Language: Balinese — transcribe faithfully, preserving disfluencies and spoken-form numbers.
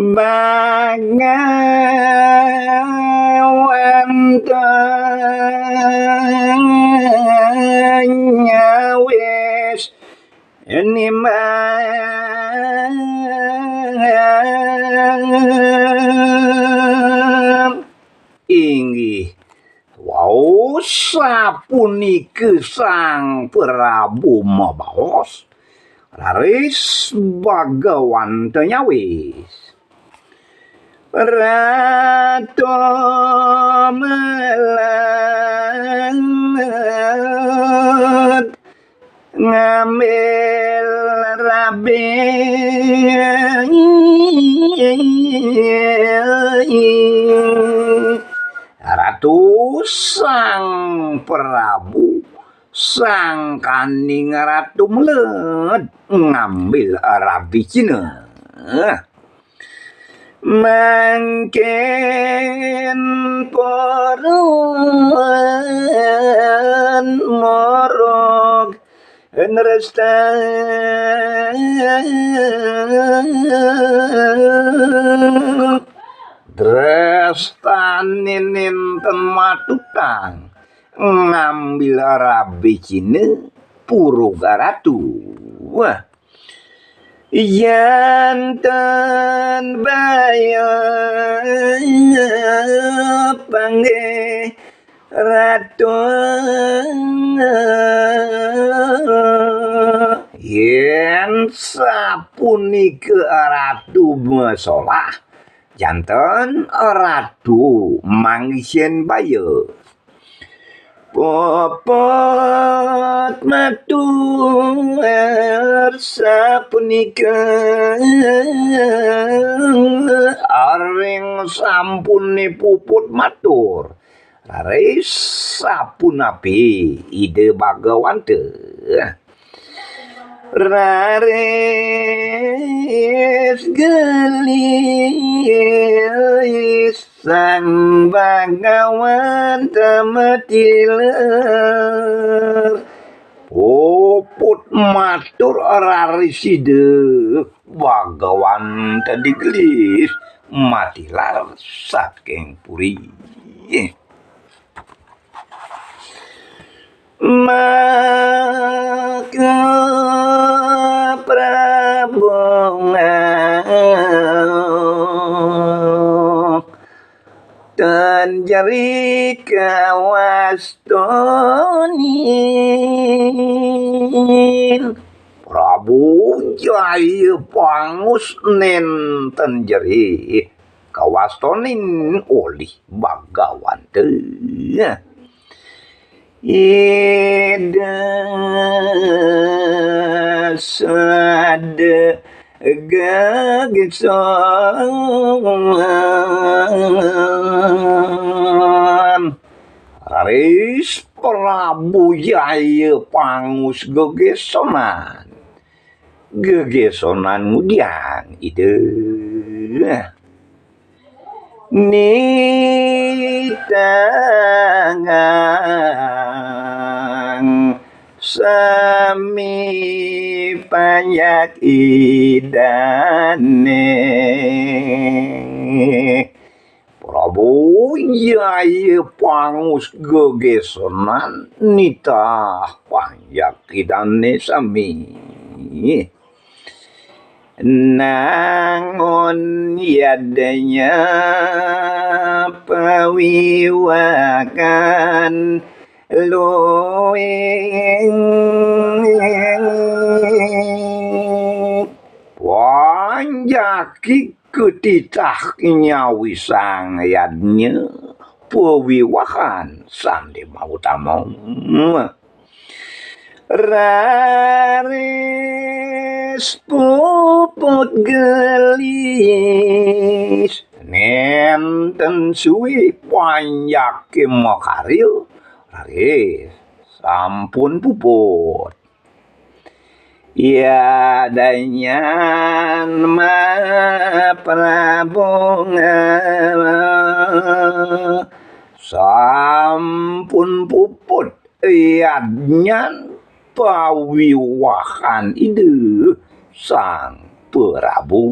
Bagawan tanyawis nimbal. Inggih wau sapunika Sang Prabu mabaos, raris Bagawan tanyawis. Ratu mlebet ngambil rabi. Ratu Sang Prabu, sangkaning Ratu mlebet ngambil rabi Cina. Mangkin purun murug nresta. Drestané nénten matutang ngambil rabi Cina purug Ratu. Wah. Yén ten baya panggih Ratu, yén sapunika Ratu masolah, janten Ratu manggihin baya. Puput matur sapunika, ring sampuné puput matur, raris sapunapi Ida Bagawanta. Raris gelis Sang Bagawanta matilar. Puput matur raris Ida Bagawanta digelis matilar saking puri. Maka Prabu Tan Jeri kawastonin. Prabu Jaya pangus nénten Jeri kawastonin olih Bagawanta. Ida sada gegéson. Raris Prabu Jaya pangus gegésonan. Gegésonan ngudiang Ida. Nitangang sami panjak Idané. Prabu Jaya pangus gegésonan nitah panjak Idané sami. Nangun yadnya pawiwakan luing panjaki ketitah nyawisang yadnya pawiwahan sandé mautama. Raris puput gelis nénten suwi panjaké makarya, raris sampun puput. Yadanyan maprabunga sampun puput. Yadnyan pawiwahan Ida Sang Prabu.